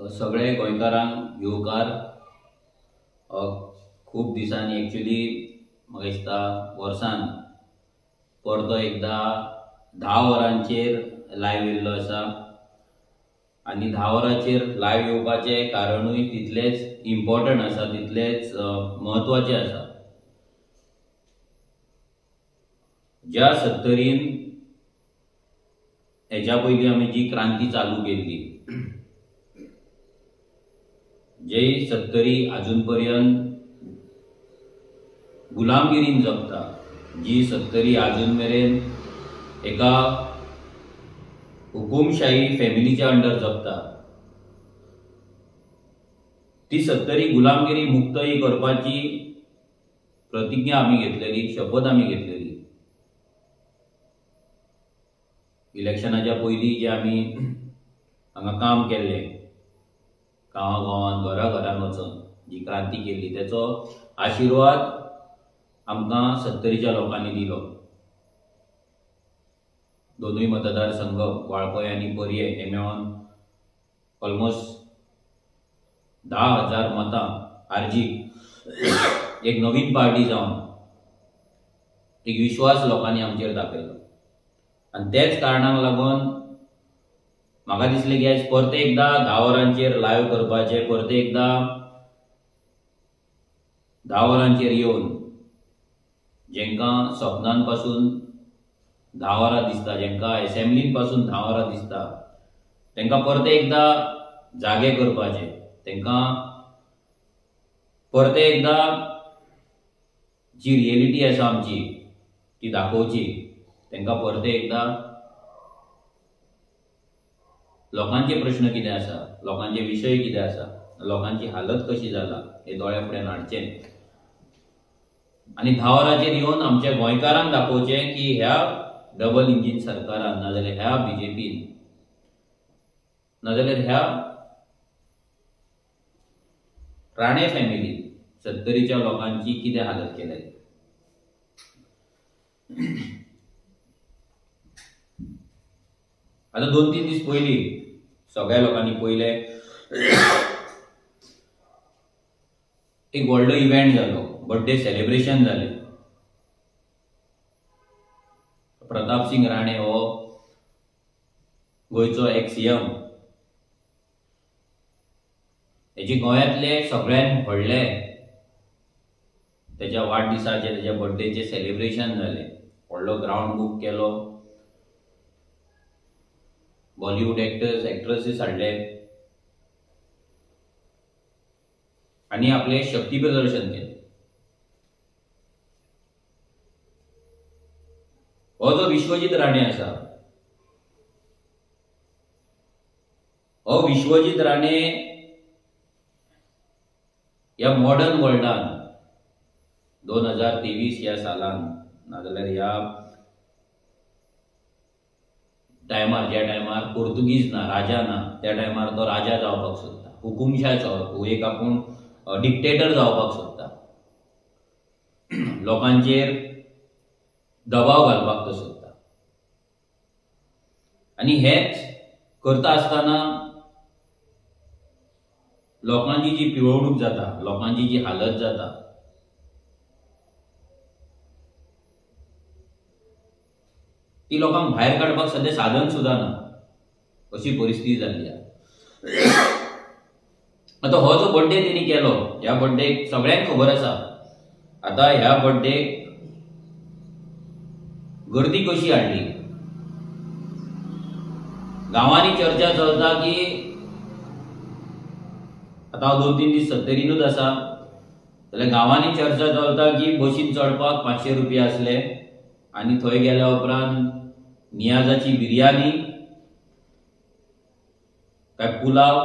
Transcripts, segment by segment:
सगळे गोंयकारांक येवकार. खूब दिसांनी एक्चुली म्हाका दिसता वर्सान परतो एकदां 10 वरांचेर लायव्ह येयल्लो आसा आनी 10 वरांचेर लायव्ह येवपाचें कारणूय तितलेंच इम्पॉर्टंट आसा, तितलेंच म्हत्वाचें आसा. ज्या सत्तरीन हेच्या पयलीं आमी जी क्रांती चालू केल्ली, जे सत्तरी अजून पर्यंत गुलामगिरीन जगता, जी सत्तरी अजून मेरेन एका हुकुमशाही फॅमिलीच्या अंडर जगता, ती सत्तरी गुलामगिरी मुक्तही करपाची प्रतिज्ञा आमी घेतलेली, शपथ आमी घेतलेली. इलेक्शनाच्या पयलीं जे आमी हांगा काम केल्लें, गांवा गांवान घरा घरान वचून जी क्रांती केल्ली, तेचो आशिर्वाद आमकां सत्तरीच्या लोकांनी दिलो. दोनूय मतदारसंघ वाळपय आनी पर्ये हे मेळोन ऑलमोस्ट 10,000 मतां आरजी एक नवीन पार्टी जावन एक विश्वास लोकांनी आमचेर दाखयलो. आनी तेच कारणाक लागून म्हाका दिसलें की आयज परते एकदां 10 वरांचेर लायव्ह करपाचें, परते एकदां 10 वरांचेर येवन जेंकां सपनान पासून 10 वरां दिसता, जेंकां एसेंब्लीन पासून 10 वरां दिसता, तेंकां परते एकदां जागे करपाचें, तेंकां परते एकदां जी रियलिटी आसा आमची ती दाखोवची, तेंकां परते एकदां लोकांचे प्रश्न कितें आसा, लोकांचे विशय कितें आसा, लोकांची हालत कशी जाला हे दोळ्या फुड्यान हाडचें आनी 10 वरांचेर येवन आमच्या गोंयकारांक दाखोवचें की ह्या डबल इंजीन सरकारान, नाजाल्यार ह्या बीजेपीन, नाजाल्यार ह्या राणे फॅमिलीन सत्तरीच्या लोकांची कितें हालत केल्या. आतां 2-3 दीस पयलीं सगळ्या लोकांनी पयलें एक व्हडलो इव्हेंट जालो, बर्थडे सेलिब्रेशन जालें. प्रताप सिंग राणे हो गोंयचो एक्स सीएम, हेजी गोंयांतले सगळ्यान व्हडले तेच्या वाडदिसाचें, तेच्या बर्थडेचें सेलिब्रेशन जालें. व्हडलो ग्रावंड बूक केलो, बॉलिवूड एक्टर्स एक्ट्रेसीस हाडले आनी आपलें शक्ती प्रदर्शन केलें. हो जो विश्वजीत राणे आसा, हो विश्वजीत राणे ह्या मॉडर्न वर्ल्डान 2023 ह्या सालान, नाजाल्यार ह्या टायमार, ज्या टायमार पोर्तुगीज ना, राजा ना, त्या टायमार तो राजा जावपाक सोदता, हुकुमशाह, एक आपूण डिक्टेटर जावपाक सोदता, लोकांचेर दबाव घालपाक तो सोदता. आनी हेच करता आसतना लोकांची जी पिळवणूक जाता, लोकांची जी हालत जाता, ती लोकांक भायर काडपाक सद्या साधन सुद्दां ना, अशी परिस्थिती जाल्ली आसा. आतां हो जो बर्थडे तेणी केलो, ह्या बर्थडेक सगळ्यांक खबर आसा. आतां ह्या बर्थडेक गर्दी कशी हाडली, गांवांनी चर्चा चलता की आतां हांव 2-3 दीस सत्तरीनूच आसा, जाल्यार गांवांनी चर्चा चलता की बशीन चडपाक 500 रुपया आसले आनी थंय गेल्या उपरांत नियाजाची बिर्याणी काय पुलाव,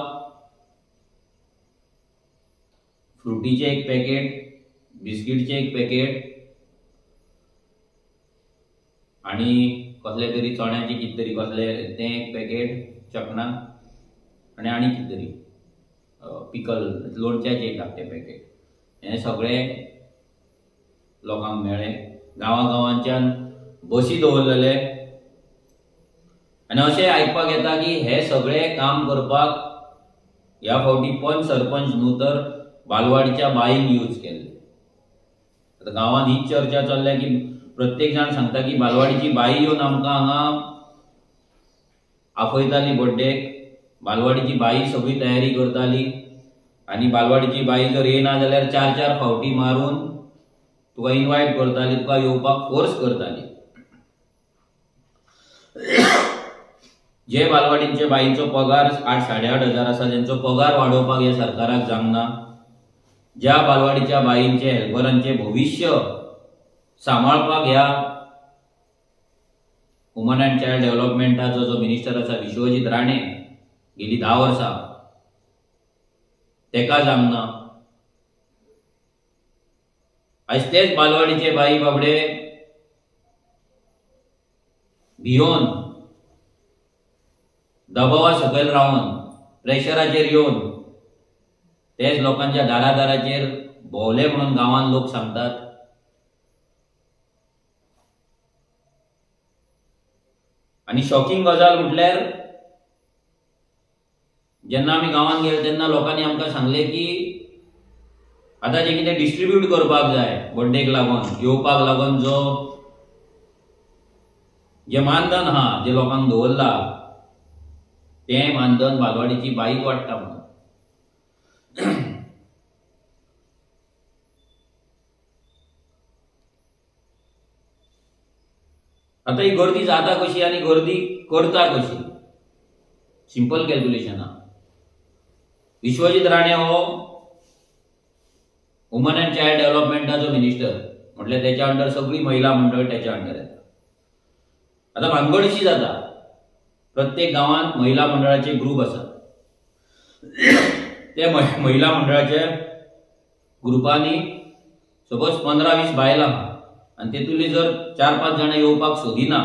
फ्रुटीचें एक पॅकेट, बिस्कीटचें एक पॅकेट आनी कसले तरी चण्याचें कितें तरी कसलें तें एक पॅकेट, चकणां आनी आनी कितें तरी पिकल लोणच्याचें एक धाकटें पॅकेट, हें सगळें लोकांक मेळ्ळें. गांवा गांवांच्यान बसी दवरलेले आनी अशें आयकपाक येता की हें सगळें काम करपाक ह्या फावटी पंच सरपंच न्हू तर बालवाडीच्या बाईंक यूज केल्ले. आतां गांवांत हीच चर्चा चल्ल्या की प्रत्येक जाण सांगता की बालवाडीची बाई येवन आमकां हांगा आपयताली बड्डेक, बालवाडीची बाई सगळी तयारी करताली आनी बालवाडीची बाई जर येना जाल्यार चार चार फावटी मारून तुका इनवायट करताली, तुका येवपाक फोर्स करताली. जे बालवाडींचे बाईंचो पगार 8 8.5 हजार आसा तेंचो पगार वाडोवपाक ह्या सरकाराक जावंक ना. ज्या बालवाडीच्या बाईंचे हेल्परांचे भविश्य सांबाळपाक ह्या वुमन अँड चायल्ड डेव्हलपमेंटाचो जो मिनिस्टर आसा विश्वजीत राणे गेली 10 वर्सां तेका जावंक ना. आयज तेच बालवाडीचे बाई बाबडे भियोन, दबावा सकयल रावन, प्रेशराचेर येवन तेच लोकांच्या दारादाराचेर भोंवले म्हणून गांवांत लोक सांगतात. आनी शॉकिंग गजाल म्हटल्यार जेन्ना आमी गांवांत गेले तेन्ना लोकांनी आमकां सांगलें की आतां जें कितें डिस्ट्रिब्यूट करपाक जाय बड्डेक लागून येवपाक लागून जो जें मानधन आहा जें लोकांक दवरला तें मानधन बालवाडीची बाईक वाडटा म्हणून. आतां ही गर्दी जाता कशी आनी गर्दी करता कशी, सिंपल कॅल्क्युलेशन आहा. विश्वजीत राणे हो वुमन अँड चायल्ड डेव्हलपमेंटाचो मिनिस्टर म्हटल्यार तेच्या अंडर सगळी महिला मंडळ तेच्या अंडर येता. आतां भानगड अशी जाता, प्रत्येक गांवांत महिला मंडळाचे ग्रूप आसात. ते महिला मंडळाच्या ग्रुपांनी सपोज 15-20 बायलां आनी तेतुली जर 4-5 जाणां येवपाक सोदिना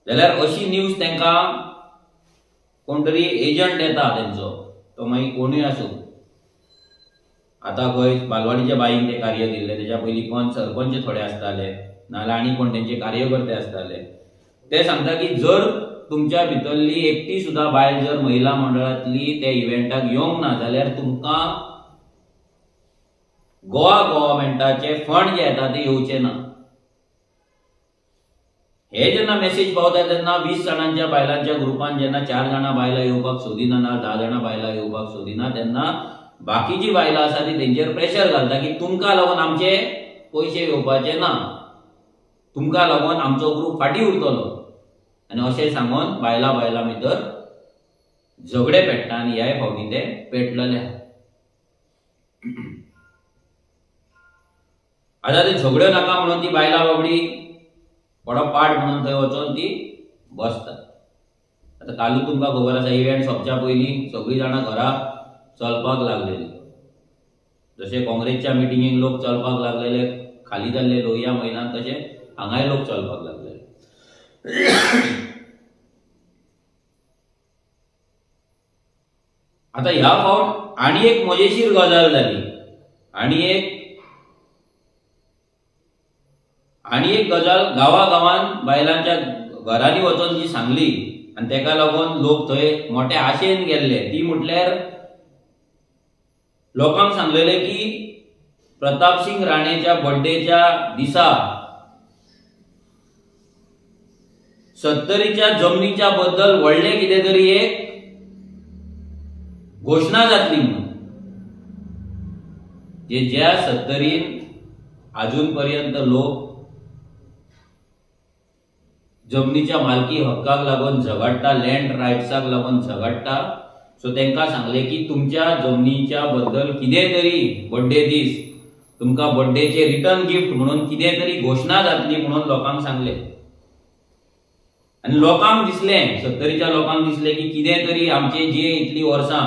जाल्यार अशी न्यूज तांकां कोण तरी एजंट येता तेंचो, तो मागीर कोणूय आसूं. आतां खंय बालवाडीच्या बाईंक तें कार्य दिल्लें, तेच्या पयलीं पंच सरपंच थोडे आसताले नाजाल्यार आनी कोण तेंचे कार्यकर्ते आसताले. ते सांगता की जर तुमच्या भितरली एकटी सुद्दां बायल जर महिला मंडळांतली त्या इव्हेंटाक येवंक ना जाल्यार तुमकां गोवा गव्हर्मेंटाचे फंड जे येता ते येवचे ना. हे जेन्ना मेसेज पावता तेन्ना 20 जाणांच्या बायलांच्या ग्रुपान जेन्ना 4 जाणां बायलां येवपाक सोदिना ना 10 जाणां बायलां येवपाक सोदिना तेन्ना बाकीची बायलां आसा ती तेंचेर प्रेशर घालता की तुमकां लागून आमचे पयशे येवपाचे ना, तुमकां लागून आमचो ग्रूप फाटीं उरतलो. आनी अशें सांगून बायलां बायलां भितर झगडे पेट्टा आनी ह्याय फावटी ते पेटलेले. आतां ते झगड्यो नाका म्हणून ती बायलां बाबडी थोडो पाट म्हणून थंय वचोन ती बसतात. आतां कालूच तुमकां खबर आसा इव्हेंट सोंपच्या पयलीं सगळीं जाणां घरा चलपाक लागलेली. जशे काँग्रेसच्या मिटिंगेक लोक चलपाक लागलेले खाली जाल्ले लोहिया मैदान, तशे हांगाय लोक चलपाक लागलेले. आतां ह्या फावट आनी एक मजेशीर गजाल जाली, आनी एक गजाल गांवा गांवान बायलांच्या घरांनी वचून जी सांगली आनी तेका लागून लोक थंय मोठ्या आशेन गेल्ले, ती म्हटल्यार लोकांक सांगलेले की प्रतापसिंग राणेच्या बड्डेच्या दिसा सत्तरीच्या जमनीच्या बद्दल व्हडलें कितें तरी एक घोशणा जातली म्हणून. जे ज्या सत्तरीन अजून पर्यंत लोक जमनीच्या मालकी हक्काक लागून झगडटा, लँड रायट्साक लागून झगडटा, सो तांकां सांगलें की तुमच्या जमनीच्या बद्दल कितें तरी बड्डे दीस तुमकां बड्डेचे रिटर्न गिफ्ट म्हणून कितें तरी घोशणा जातली म्हणून लोकांक सांगलें. आनी लोकांक दिसलें, सत्तरीच्या लोकांक दिसलें की कितें तरी आमचे जे इतलीं वर्सां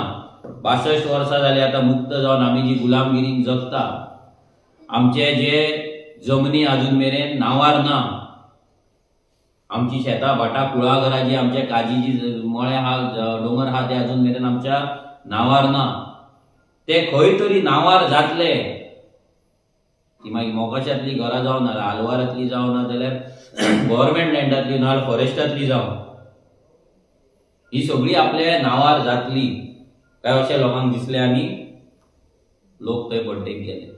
62 वर्सां जाली आतां मुक्त जावन आमी जी गुलामगिरीन जगता, आमचे जे जमनी अजून मेरेन नांवार ना, आमची शेतां भाटां कुळागरां जी आमच्या काजीची मळे आहा, दोंगर आहा ते अजून मेरेन आमच्या नांवार ना, ते खंय तरी नांवार जातले. ती मागीर मोकाशांतली घरां जावं ना, आलवारांतली जावं ना जाल्यार गव्हर्मेंट लँडांतली ना फॉरेस्टांतली जावं, ही सगळी आपल्या नांवार जातली. काय अशें लोकांक दिसलें आनी लोक थंय बर्थडेक गेले.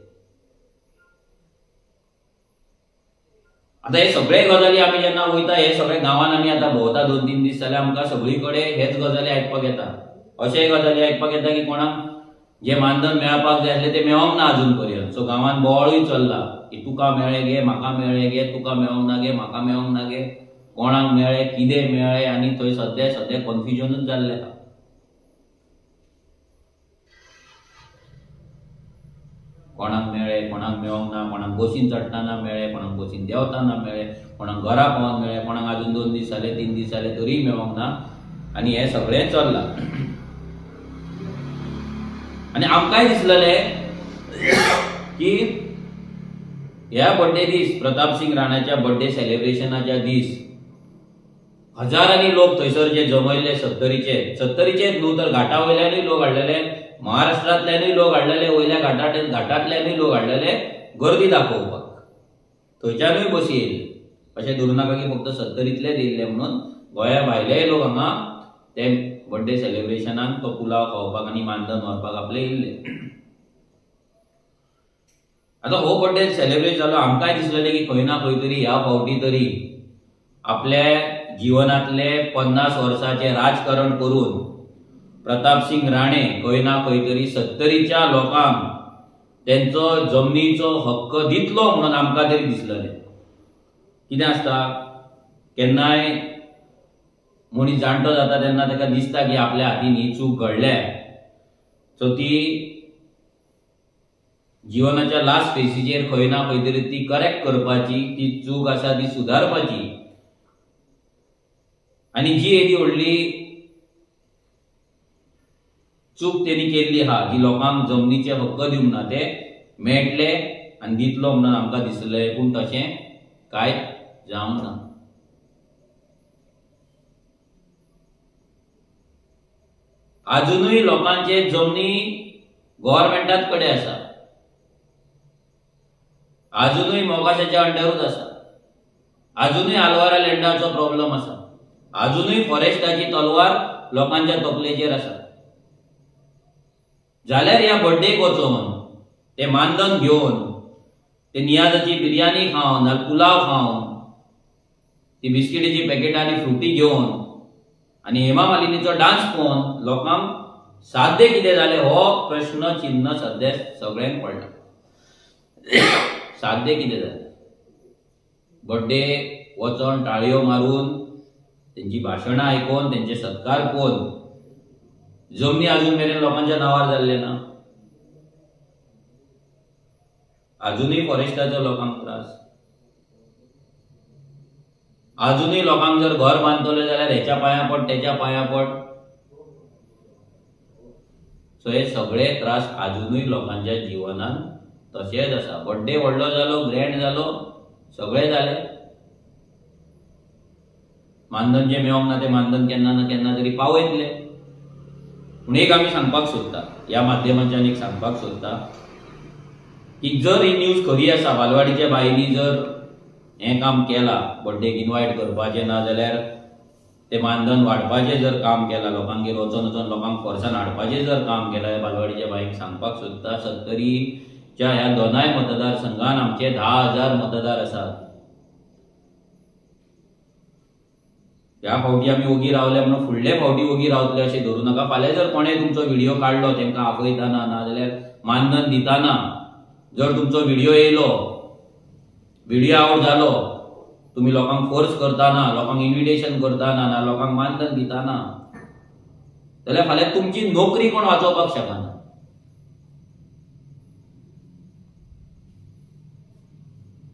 आतां हे सगळे गजाली आमी जेन्ना वयता, हे सगळे गांवान आमी आतां भोंवता 2-3 दीस जाल्यार आमकां सगळी कडेन हेच गजाली आयकपाक येता. अशेंय गजाली आयकपाक येता की कोणाक जे मानधन मेळपाक जाय आसलें तें मेळोंक ना अजून पर्यंत. सो गांवान बोवाळूय चल्ला की तुका मेळ्ळें गे, म्हाका मेळ्ळें गे, तुका मेळोंक ना गे, म्हाका मेळोंक ना गे, कोणाक मेळ्ळें, कितें मेळ्ळें, आनी थंय सद्या सद्या कन्फ्युजनूच जाल्लें आसा. कोणाक मेळ्ळें, कोणाक मेळोंक ना, कोणाक बसीन चडटाना मेळ्ळें, कोणाक बसीन देंवताना मेळ्ळें, कोणाक घरा पावोन मेळ्ळें, कोणाक अजून 2 दीस जाले, 3 दीस जाले तरीय मेळोंक ना, आनी हें सगळें चल्लां. आनी आमकांय दिसलेलें की ह्या बर्थडे दीस, प्रताप सिंग राणाच्या बर्थडे सेलिब्रेशनाच्या दीस हजारांनी लोक थंयसर जे जमयल्ले, सत्तरीचे, सत्तरीचेच न्हू तर घाटा वयल्यानूय लोक हाडलेले, महाराष्ट्रांतल्यानूय लोक हाडलेले, वयल्या घाटांतल्यानूय लोक हाडलेले गर्दी दाखोवपाक, थंयच्यानूय बसी येयल्ले. अशें धरूं नाका की फक्त सत्तरींतलेच येयल्ले म्हणून, गोंया भायलेय लोक हांगा ते बर्थडे सेलिब्रेशनाक तो पुलाव खावपाक आनी मानधन व्हरपाक आपले येयल्ले. आतां हो बर्थडे सेलिब्रेट जालो, आमकांय दिसलेलें की खंय ना खंय तरी ह्या फावटी तरी आपल्या जिवनांतले 50 वर्सांचें राजकारण करून प्रताप सिंग राणे खंय ना खंय तरी सत्तरीच्या लोकांक तेंचो जमनीचो हक्क दितलो म्हणून आमकां तरी दिसलेलें. कितें आसता, केन्नाय मनीस जाणटो जाता तेन्ना ताका दिसता की आपल्या हातीन ही चूक घडल्या, सो ती जिवनाच्या लास्ट फेसीचेर खंय ना खंय तरी ती करेक्ट करपाची, ती चूक आसा ती सुदारपाची. आनी जी येदी व्हडली चूक तेणी केल्ली आहा, जी लोकांक जमनीचे हक्क दिवंक ना, ते मेळटले आनी दितलो म्हणून आमकां दिसलें, पूण तशें कांय जावंक ना. आजुनूय लोकांचे जमनी गव्हर्मेंटाच कडेन आसा, आजुनूय मोगाशाच्या अंडरूच आसा, आजुनूय आलवारा लँडाचो प्रॉब्लम आसा, आजुनूय फॉरेस्टाची तलवार लोकांच्या तकलेचेर आसा. जाल्यार ह्या बर्थडेक वचोन ते मानधन घेवन, ते नियाजाची बिर्याणी खावन, नाल्यार पुलाव खावन, ती बिस्किटीची पॅकेटां आनी फ्रुटी घेवन आनी हेमा मालिनीचो डान्स पळोवन लोकांक साध्य कितें जालें हो प्रश्न चिन्ह सद्या सगळ्यांक पडला. साध्य कितें जालें? बर्थडे वचोन टाळयो मारून, तेंची भाशणां आयकोन, तेंचे सत्कार पळोवन जमनी अजून मेरेन लोकांच्या नांवार जाल्ले ना, अजुनूय फॉरेस्टाचो लोकांक त्रास, अजुनूय लोकांक जर घर बांदतले जाल्यार हेच्या पांयां पड, तेच्या पांयां पड. सो हे सगळे त्रास अजुनूय लोकांच्या जिवनान तशेंच आसा. बर्थडे व्हडलो जालो, ग्रँड जालो, सगळे जाले, मानधन जें मेळोंक ना तें मानधन केन्ना ना केन्ना तरी पावयतले. पूण एक आमी सांगपाक सोदता, ह्या माध्यमांच्यान एक सांगपाक सोदता की जर ही न्यूज खरी आसा, बालवाडीच्या बायंनी जर हें काम केलां, बर्थडेक इनवायट करपाचें ना जाल्यार ते मानधन वाडपाचें जर काम केलां, लोकांगेर वचोन वचोन लोकांक फोर्सान हाडपाचें जर काम केलां, बालवाडीच्या बायंक सांगपाक सोदता, सत्तरीच्या ह्या दोनाय मतदारसंघान आमचे 10,000 मतदार आसात. ह्या फावटी आमी ओगी रावले म्हणून फुडले फावटी ओगी रावतले अशें धरूं नाका. फाल्यां जर कोणें तुमचो व्हिडियो काडलो तांकां आपयताना ना जाल्यार मानधन दिताना जर तुमचो व्हिडियो येयलो, व्हिडियो आवट जालो, तुमी लोकांक फोर्स करताना, लोकांक इन्विटेशन करताना ना लोकांक मानधन दिताना, जाल्यार फाल्यां तुमची नोकरी कोण वाचोवपाक शकना.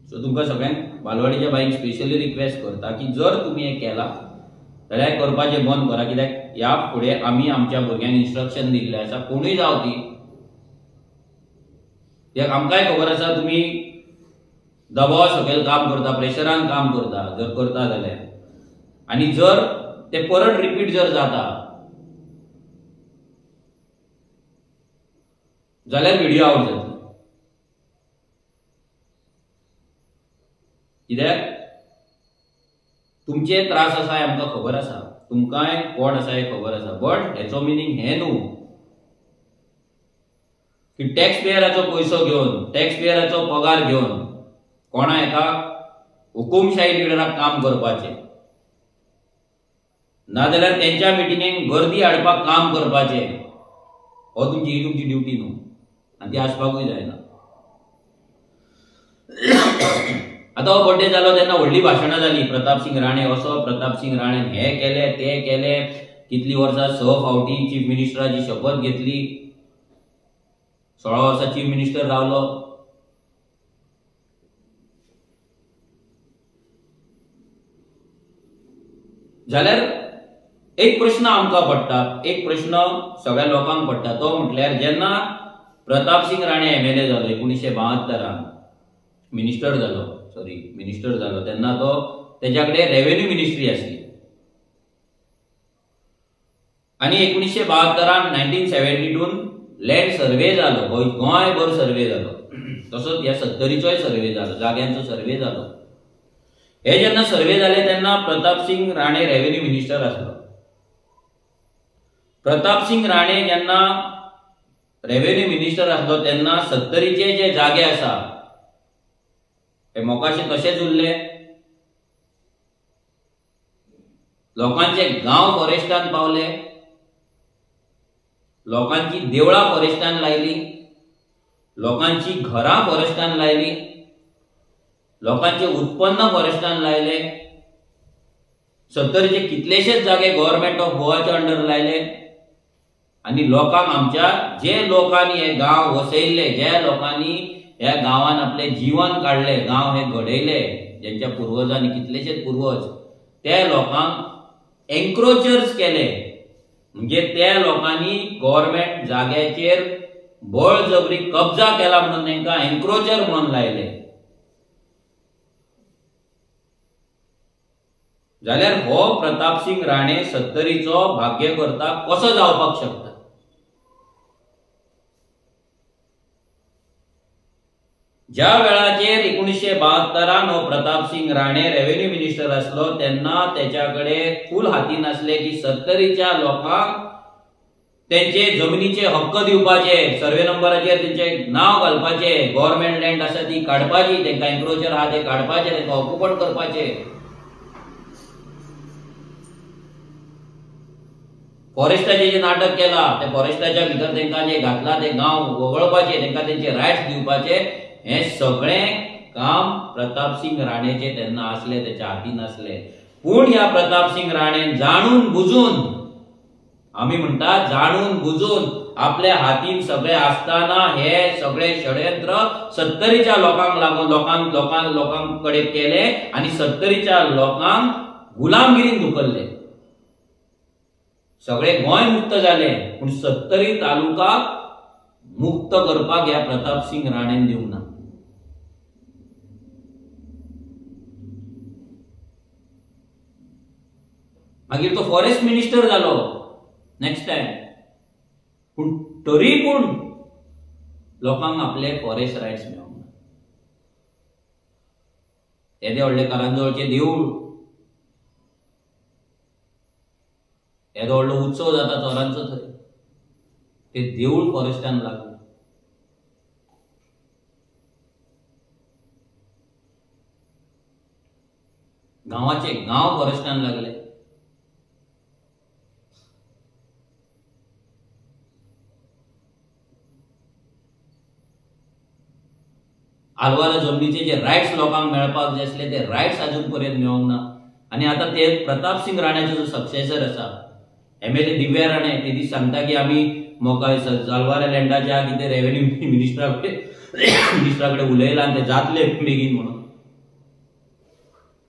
सो तुमकां सगळ्यांक बालवाडीच्या बायंक स्पेशली रिक्वेस्ट करता की जर तुमी हें केलां जाल्यार करपाचें बंद करा, कित्याक ह्या फुडें आमी आमच्या भुरग्यांक इन्स्ट्रक्शन दिल्लें आसा, कोणूय जावं ती, कित्याक आमकांय खबर आसा तुमी दबावा सकयल काम करता, प्रेशरान काम करता, जर करता जाल्यार, आनी जर ते परत रिपीट जर जाता जाल्यार व्हिडियो आवट जातली. कित्याक तुमचे त्रास आसा हें आमकां खबर आसा, तुमकांय कोण आसा हें खबर आसा, बट हेचो मिनींग हें न्हू की टॅक्स पेयराचो पयसो घेवन, टॅक्स पेयराचो पगार घेवन कोणा एका हुकुमशाही लिडराक काम करपाचें, नाजाल्यार तेंच्या मिटिंगेक गर्दी हाडपाक काम करपाचें, हो तुमची ही तुमची ड्युटी न्हू आनी ती आसपाकूय जायना. आतां हो बर्थडे जालो तेन्ना व्हडली भाशणां जाली, प्रतापसिंग राणे असो, प्रतापसिंग राणेन हें केलें तें केलें, कितलीं वर्सां 6 फावटी चीफ मिनिस्टराची शपथ घेतली, 16 वर्सां चीफ मिनिस्टर रावलो. जाल्यार एक प्रश्न आमकां पडटा, एक प्रश्न सगळ्या लोकांक पडटा, तो म्हटल्यार जेन्ना प्रतापसिंग राणे एमएलए जालो 1972 मिनिस्टर जालो, सॉरी मिनिस्टर जालो, तेन्ना तो तेज्या कडेन रेव्हेन्यू मिनिस्ट्री आसली आनी 1972 1972 लँड सर्वे जालो, गोंयभर सर्वे जालो, तसोच ह्या सत्तरीचोय सर्वे जालो, जाग्यांचो सर्वे जालो. हे जेन्ना सर्वे जाले तेन्ना प्रतापसिंग राणे रेव्हेन्यू मिनिस्टर आसलो. प्रतापसिंग राणे जेन्ना रेव्हेन्यू मिनिस्टर आसलो तेन्ना सत्तरीचे जे जागे आसा हे मोकाशे तशेच उरले, लोकांचे गांव फॉरेस्टान पावले, लोकांची देवळां फॉरेस्टान लायली, लोकांची घरां फॉरेस्टान लायली, लोकांचे उत्पन्न फॉरेस्टान लायले, सत्तरीचे कितलेशेच जागे गव्हर्नमेंट ऑफ गोवाच्या अंडर लायले आनी लोकांक आमच्या जे लोकांनी हे गांव वसयल्ले, जे लोकांनी ह्या गांवान आपले जीवन काडले, गांव हे घडयले, ज्यांच्या पुर्वजांनी कितलेशेच पुर्वज, त्या लोकांक एन्क्रोचर्स केले. म्हणजे त्या लोकांनी गव्हर्नमेंट जाग्याचेर बळजबरी कब्जा केला म्हणून तांकां एन्क्रोचर म्हणून लायले. जाल्यार हो प्रतापसिंग राणे सत्तरीचो भाग्यकर्ता कसो जावपाक शकता? ज्या वेळाचेर 1972 हो प्रतापसिंग राणे रेव्हेन्यू मिनिस्टर आसलो तेन्ना तेच्या कडेन फूल हाती नासले की सत्तरीच्या लोकांक तेंचे जमनीचे हक्क दिवपाचे, सर्वे नंबराचेर तेंचे नांव घालपाचे, गव्हर्नमेंट लँड आसा ती काडपाची, तेंकां एन्क्रोचर आहा ते काडपाचे, तेंकां ऑक्युपण करपाचे. फॉरेस्टाचे जे नाटक केला ते फॉरेस्टाच्या भितर तेंकां जे घातला ते गांव वगळपाचे, तेंकां तेंचे रायट्स दिवपाचे, हें सगळें काम प्रतापसिंग राणेचे तेन्ना आसले, तेच्या हातीन आसले. पूण ह्या प्रतापसिंग राणेन जाणून बुजून, आमी म्हणटा जाणून बुजून आपल्या हातीन सगळें आसतना हे सगळे षडयंत्र सत्तरीच्या लोकांक लागून लोकांक लोकांक लोकां कडेन केले आनी सत्तरीच्या लोकांक गुलामगिरीन धुकल्ले. सगळे गोंय मुक्त जाले पूण सत्तरी तालुका मुक्त करपाक ह्या प्रतापसिंग राणेन दिवंक ना. मागीर तो फॉरेस्ट मिनिस्टर जालो नेक्स्ट टायम, पूण तरी पूण लोकांक आपले फॉरेस्ट रायट्स मेळोंक ना. येदे व्हडले कारंजोळचें देवूळ, येदो व्हडलो उत्सव जाता चोरांचो थंय, ते देवूळ फॉरेस्टान लागलें. गांवाचे गांव फॉरेस्टान लागले. आलवारा जमनीचे जे रायट्स लोकांक मेळपाक जाय आसले ते रायट्स अजून पर्यंत मेळोंक ना. आनी आतां ते प्रतापसिंग राण्याचो जो सक्सेसर आसा एमएलए दिव्या राणे, ते दीस सांगता की आमी मोका आलवारा लँडाच्या कितें रेव्हेन्यू मिनिस्टरा कडेन उलयला आनी ते जातले बेगीन म्हणून.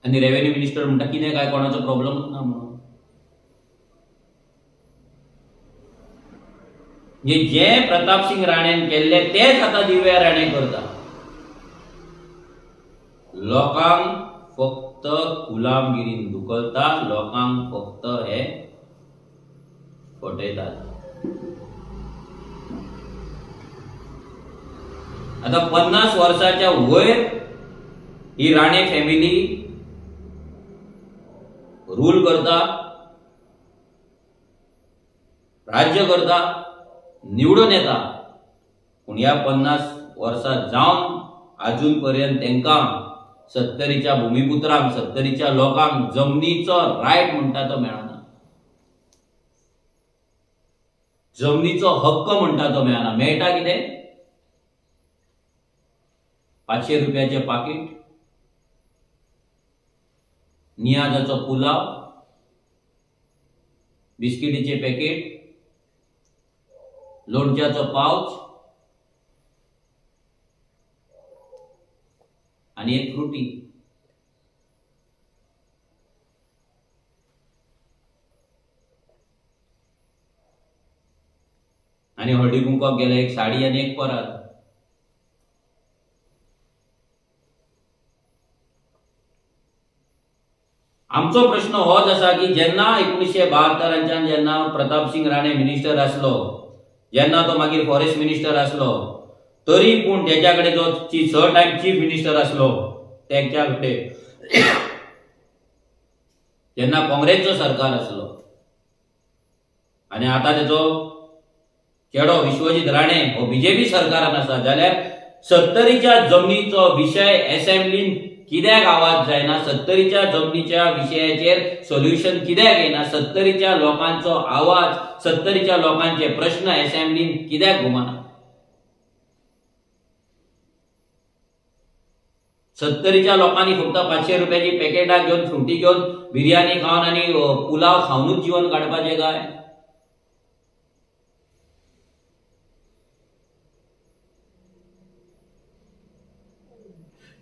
आनी रेव्हेन्यू मिनिस्टर म्हणटा कितें काय कोणाचो प्रॉब्लमूच ना म्हणून. म्हणजे जे प्रतापसिंग राणेन केल्ले तेच आतां दिव्या राणे करता. लोकांक फक्त गुलामगिरीन धुकलता, लोकांक फक्त हे फटयतात. आतां 50 वर्साच्या वयर ही राणे फॅमिली रूल करता, राज्य करता, निवडून येता. पूण ह्या 50 वर्सां जावन आजून पर्यंत तांकां सत्तरीच्या भुमिपुत्रांक, सत्तरीच्या लोकांक जमनीचो रायट म्हणटा तो मेळना, जमनीचो हक्क म्हणटा तो मेळना. मेळटा कितें? 500 रुपयाचें पाकीट, नियाजाचो पुलाव, बिस्किटीचे पॅकेट, लोणच्याचो पावच आनी एक फ्रुटी. आनी हळदी कुंकवाक गेले एक साडी आनी एक परात. आमचो प्रश्न होच आसा की जेन्ना 1972 जेन्ना प्रतापसिंग राणे मिनिस्टर आसलो, जेन्ना तो मागीर फॉरेस्ट मिनिस्टर आसलो, तरी पूण तेच्या कडेन जो 6 टायम चीफ मिनिस्टर आसलो तेच्या कडेन जेन्ना काँग्रेसचो सरकार आसलो आनी आतां तेचो चेडो विश्वजीत राणे हो बीजेपी सरकारान आसा, जाल्यार सत्तरीच्या जमनीचो विशय एसेंब्लीन कित्याक आवाज जायना? सत्तरीच्या जमनीच्या विशयाचेर सोल्युशन कित्याक येना? सत्तरीच्या लोकांचो आवाज, सत्तरीच्या लोकांचे प्रश्न एसेंब्लीन कित्याक घुमना? सत्तरीच्या लोकांनी फक्त 500 रुपयाची पॅकेटां घेवन, फ्रुटी घेवन, बिर्याणी खावन आनी पुलाव खावनूच जीवन काडपाचें काय?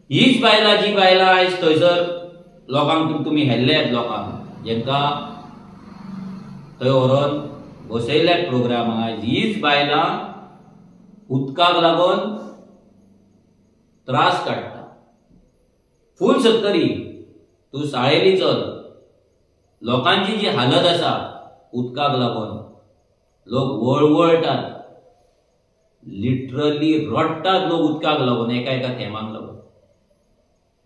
हीच बायलां जी बायलां आयज थंयसर लोकांक तुमी हेल्ल्यात, लोकांक जेंकां थंय व्हरोन बसयल्यात प्रोग्रामाक, आयज हीच बायलां उदकाक लागून त्रास काडटा. फूल सत्तरी तूं साळेली चल, लोकांची जी हालत आसा उदकाक लागून लोक वळवळटात, लिटरली रडटात लोक उदकाक लागून, एका एका थेंबाक लागून.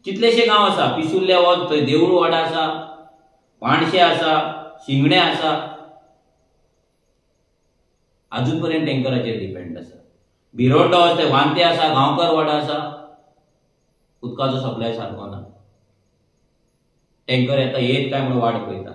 कितलेशे गांव आसा, पिसुल्ले वच थंय देवूळवाडा आसा, पाणशे आसा, शिंगणे आसा, आजून पर्यंत टँकराचेर डिपेंड आसा. भिरोंडा वच थंय वांते आसा, गांवकर वाडा आसा, उदकाचो सप्लाय सारको ना, टँकर येता येत काय म्हणून वाट पळयता.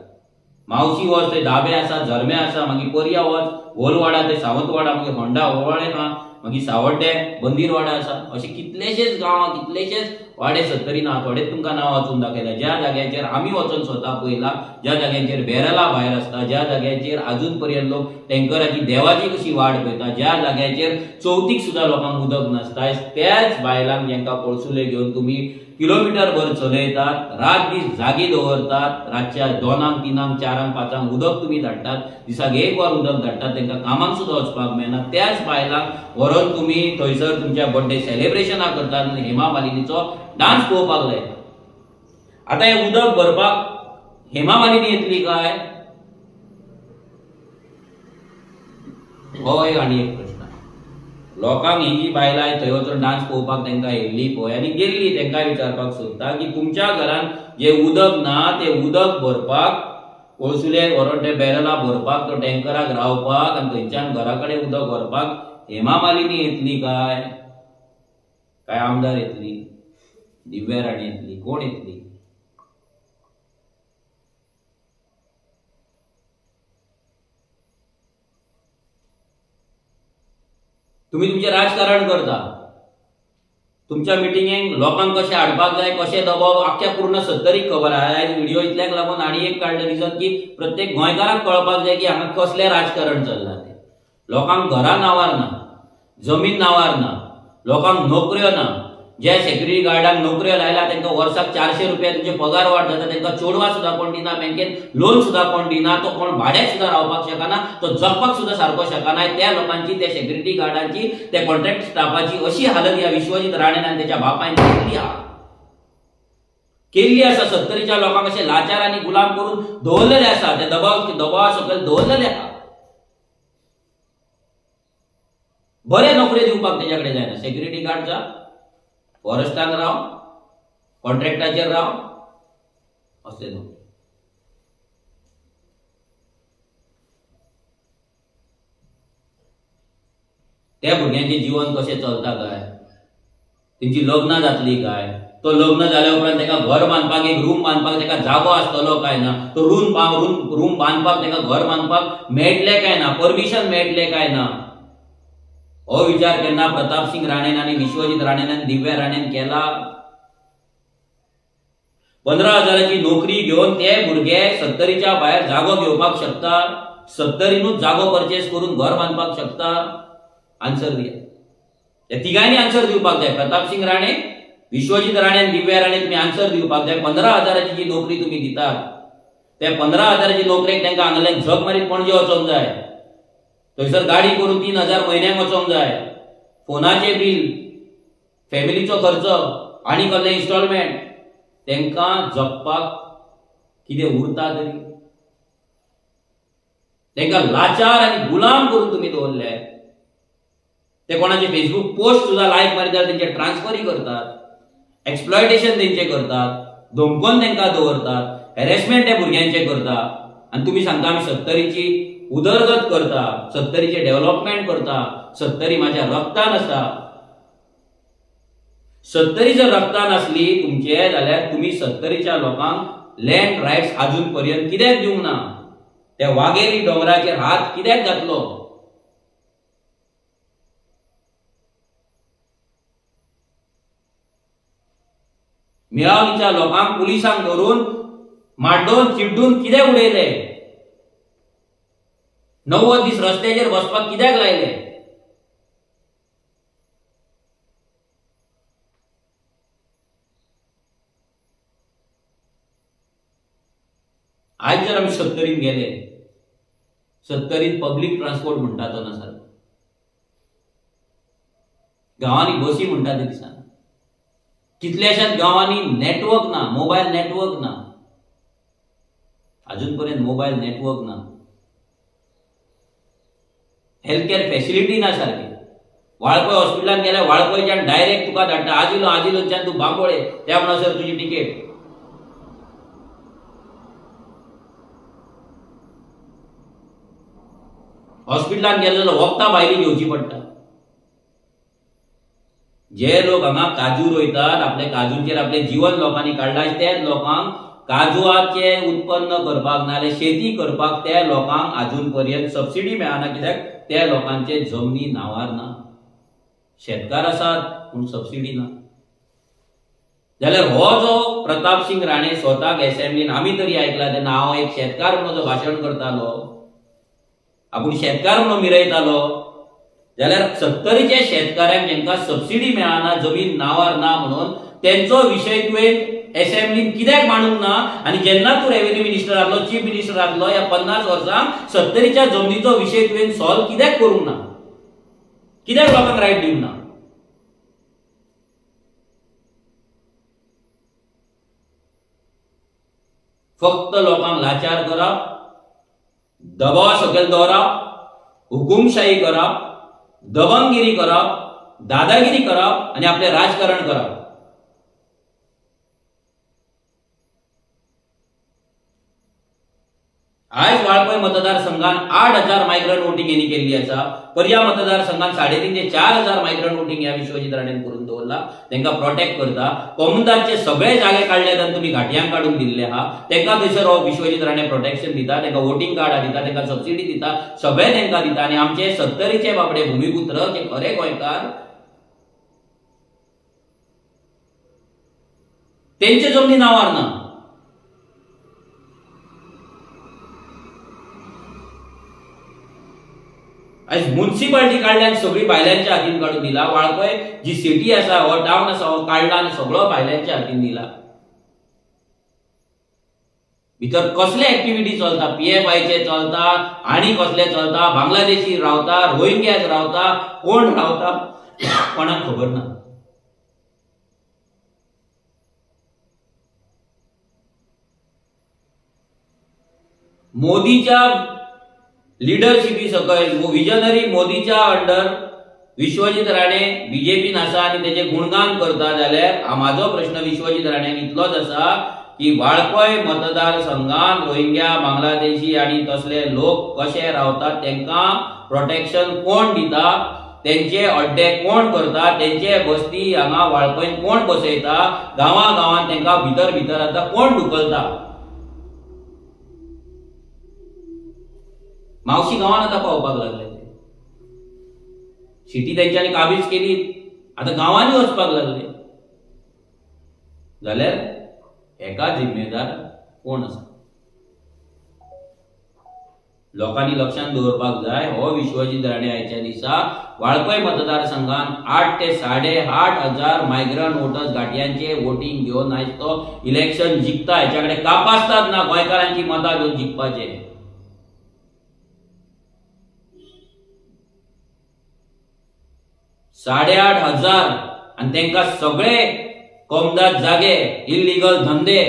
मावशी वच थंय दाबे आसा, झरमे आसा, मागीर पर्या वच, वोलवाडा थंय सावंतवाडा, मागीर होंडा होवाळे आहा, मागीर सावड्डे बंदीरवाडा आसा. अशे कितलेशेच गांव, कितलेशेच वाडे सत्तरी ना, थोडेच तुमकां नांव वाचून दाखयला. ज्या जाग्याचेर आमी वचून स्वता पळयला, ज्या जाग्यांचेर बॅरला भायर आसता, ज्या जाग्याचेर आजून पर्यंत लोक टँकराची देवाची कशी वाट पळयता, ज्या जाग्याचेर चवथीक सुद्दां लोकांक उदक नासता, त्याच बायलांक जेंकां कोळसुले घेवन तुमी किलोमिटर भर चलयतात, रात दीस जागी दवरतात, रातच्या 2, 3, 4, 5 उदक तुमी धाडटात, दिसाक 1 वर उदक धाडटात, तांकां कामाक सुद्दां वचपाक मेळना, त्याच बायलांक व्हरोन तुमी थंयसर तुमच्या बर्थडे सेलिब्रेशनां करतात आनी हेमा मालिनीचो डान्स पळोवपाक लायता. आतां हें उदक भरपाक हेमा मालिनी येतली काय? हो एक आनी एक प्रश्न. लोकांक ही जी बायलां थंय वचून डान्स पळोवपाक तांकां येयल्ली पळय आनी गेल्ली, तांकां विचारपाक सोदता की तुमच्या घरान जे उदक ना तें उदक भरपाक कोळसुले व्हरोन ते बॅरला भरपाक, तो टँकराक रावपाक आनी थंयच्यान घरा कडेन उदक व्हरपाक हेमा मालिनी येतली काय? काय आमदार येतली, दिव्या राणे येतली, कोण येतली? तुम्ही तुमचें राजकारण करता, तुमच्या मिटिंगेक लोकांक कशें हाडपाक जाय, कशें दबाव, आख्ख्या पूर्ण सत्तरीक खबर आहा. आयज व्हिडिओ इतल्याक लागून आनी एक काडलें रिजन की प्रत्येक गोंयकाराक कळपाक जाय की हांगा कसलें राजकारण चल्लां तें. लोकांक घरां नांवार ना, जमीन नांवार ना, लोकांक नोकऱ्यो ना. ज्या सेक्युरिटी गार्डांक नोकऱ्यो लायला तांकां वर्साक 400 रुपया तुमचे पगार वाड जाता, तांकां चेडवां सुद्दां कोण दिना, बँकेन लोन सुद्दां कोण दिना, तो कोण भाड्याक सुद्दां रावपाक शकना, तो जगपाक सुद्दां सारको शकना. त्या लोकांची, त्या सेक्युरिटी गार्डांची, त्या कॉन्ट्रॅक्ट स्टाफाची अशी हालत ह्या विश्वजीत राणेन आनी त्याच्या बापायन केल्ली आहा, केल्ली आसा. सत्तरीच्या लोकांक अशे लाचार आनी गुलाम करून दवरलेले आसा, त्या दबावा सकयल दवरलेले आहा. बरे नोकरी दिवपाक तेच्या कडेन जायना. सेक्युरिटी गार्ड जा, फॉरेस्टान राव, कॉन्ट्रॅक्टाचेर राव, असले नोकरी. त्या भुरग्यांचें जीवन कशें चलता काय, तेंची लग्नां जातलीं काय, तो लग्न जाल्या उपरांत ताका घर बांदपाक एक रूम बांदपाक ताका जागो आसतलो काय ना, तो रूम बांदपाक ताका घर बांदपाक मेळटलें काय ना, परमिशन मेळटलें काय ना, हो विचार केन्ना प्रतापसिंग राणेन आनी विश्वजीत राणेन आनी दिव्या राणेन केला? 15,000ची नोकरी घेवन ते भुरगे सत्तरीच्या भायर जागो घेवपाक शकता, सत्तरीनूच जागो परचेस करून घर बांदपाक शकता? आन्सर दिया. त्या तिगांनी आन्सर दिवपाक जाय, प्रतापसिंग राणे, विश्वजीत राणे आनी दिव्या राणे, तुमी आन्सर दिवपाक जाय. 15,000ची जी नोकरी तुमी दितात त्या 15,000ची नोकरेक तांकां हांगाल्यान झक मारीत पणजे वचोंक जाय, थंयसर गाडी करून 3,000 म्हयन्याक वचोंक जाय, फोनाचें बील, फॅमिलीचो खर्च आनी कसलें इन्स्टॉलमेंट, तांकां जगपाक कितें उरता तरी? तांकां लाचार आनी गुलाम करून तुमी दवरले. ते कोणाचे फेसबूक पोस्ट सुद्दां लायक मारीत जाल्यार तेंचे ट्रान्सफरय करतात, एक्सप्लॉयटेशन तेंचे करतात, धमकोन तांकां दवरतात, हॅरेसमेंट त्या भुरग्यांचे करता. आनी तुमी सांगता आमी सत्तरीची उदरगत करता, सत्तरीचें डेव्हलपमेंट करता, सत्तरी माझ्या रक्तान आसा. सत्तरी जर रक्तान आसली तुमचे जाल्यार तुमी सत्तरीच्या लोकांक लँड रायट्स आजून पर्यंत कित्याक दिवंक ना? त्या वाघेरी दोंगराचेर हात कित्याक घातलो? मेळावलीच्या लोकांक पुलिसांक धरून माड्डोवन चिड्डून कित्याक उडयले? 90 दीस रस्त्याचेर बसपाक कित्याक लायले? आयज जर आमी सत्तरीन गेले, सत्तरीन पब्लीक ट्रान्सपोर्ट म्हणटा तो ना सारको, गांवांनी बसी म्हणटा ते दिसना, कितल्याशाच गांवांनी नेटवर्क ना, मोबायल नेटवर्क ना, अजून पर्यंत मोबायल नेटवर्क ना, हेल्थ केअर फॅसिलिटी ना सारकी. वाळपय हॉस्पिटलान गेल्यार वाळपयच्यान डायरेक्ट तुका धाडटा, आजिलो आजिलोच्यान तूं बांबोळे, त्या म्हणसर तुजी तिकेट. हॉस्पिटलान गेले जाल्यार वखदां भायली घेवची पडटा. जे लोक हांगा काजू रोयतात, आपल्या काजूचेर आपलें जीवन लोकांनी काडलां, त्याच लोकांक काजवाचें उत्पन्न करपाक नाजाल्यार शेती करपाक त्या लोकांक आजून पर्यंत सबसिडी मेळना, कित्याक त्या लोकांचे जमनी नांवार ना. शेतकार आसात पूण सबसिडी ना. जाल्यार हो जो प्रतापसिंग राणे स्वताक एसेंब्लीन आमी तरी आयकला तेन्ना हांव एक शेतकार म्हणून जो भाशण करतालो, आपूण शेतकार म्हणून मिरयतालो, जाल्यार सत्तरीच्या शेतकाऱ्यांक जेंकां सबसिडी मेळना, जमीन नांवार ना म्हणून तेंचो विशय तुवें एसेंब्लीन कित्याक मांडूंक ना? आनी जेन्ना तूं रेवेन्यू मिनिस्टर आहलो, चीफ मिनिस्टर आहलो, ह्या 50 वर्सांक सत्तरीच्या जमनीचो विशय तुवें सॉल्व कित्याक करूंक ना? कित्याक लोकांक रायट दिवंक ना? फक्त लोकांक लाचार करप, दबाव सकयल दवरप, हुकुमशाही करप, दबंगगिरी करप, दादागिरी करप आनी आपलें राजकारण करप. आयज वाळपय मतदारसंघान 8,000 मायग्रंट वोटींग हेणी केल्ली आसा. पर्या मतदारसंघान 3.5 ते 4,000 मायग्रंट वोटींग ह्या विश्वजीत राणेन करून दवरला. तांकां प्रोटेक्ट करता. कोमुनिदादचे सगळे जागे काडल्यात आनी तुमी घाटयांक काडून दिल्ले आहा. तांकां थंयसर हो विश्वजीत राणे प्रोटेक्शन दिता, तांकां वोटींग कार्डां दिता, तांकां सबसिडी दिता, सगळें तांकां दिता. आनी आमचे सत्तरीचे बाबडे भुमीपुत्र जे खरे गोंयकार तेंचे जमनी नांवार ना. आयज मुन्सिपाल्टी काडल्यान सगळी बायलांच्या हातीन काडून दिला. वाळपय जी सिटी आसा, हो टावन आसा, हो काडला आनी सगळो बायलांच्या हातीन दिला. भितर कसले एक्टिविटी चलता, PFIचे चलता आनी कसले चलता, बांगलादेशी रावता, रोहिंग्यास रावता, कोण रावता कोणाक खबर ना. मोदीच्या लिडरशिपी सकयल विजनरी मोदीच्या अंडर विश्वजीत राणे बीजेपीन आसा आनी तेजे गुणगान करता. जाल्यार म्हाजो प्रश्न विश्वजीत राण्यान इतलोच आसा की वाळपय मतदारसंघान रोहिंग्या, बांगलादेशी आनी तसले लोक कशे रावतात, तांकां प्रोटेक्शन कोण दिता? तेंचे अड्डे कोण करता, तेंचे बस्ती हांगा वाळपयन कोण बसयता, गांवा गांवांत तेंकां भितर भितर आतां कोण ढुकलता। मावशी गांवांत आतां पावपाक लागले, सिटी तेंच्यांनी काबीज केली, आतां गांवांनी वचपाक लागले। जाल्यार हेका जिम्मेदार कोण आसा? लोकांनी लक्षांत दवरपाक जाय, हो विश्वजीत राणे आयच्या दिसा वाळपय मतदारसंघान 8 ते 8.5 हजार मायग्रंट वोटर्स गाठयांचे वोटींग घेवन आयज तो इलेक्शन जिखता। हेच्या कडेन कापास्ताद ना गोंयकारांची मतां घेवन जिखपाचे। 8.5 हजार आनी तेंकां सगळे कोमदाद जागे, इल्लिगल धंदे,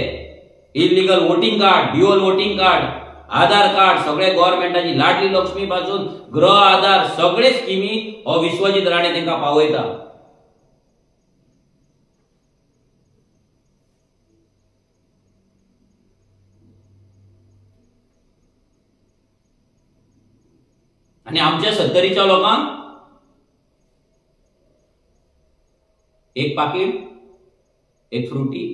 illegal voting card, dual voting card, Aadhaar card, सगळे गव्हर्मेंटाची लाडली लक्ष्मी पासून गृह आधार सगळे स्किमी हो विश्वजीत राणे तेंकां पावयता। आनी आमच्या सत्तरीच्या लोकांक एक पाकीट, एक फ्रुटी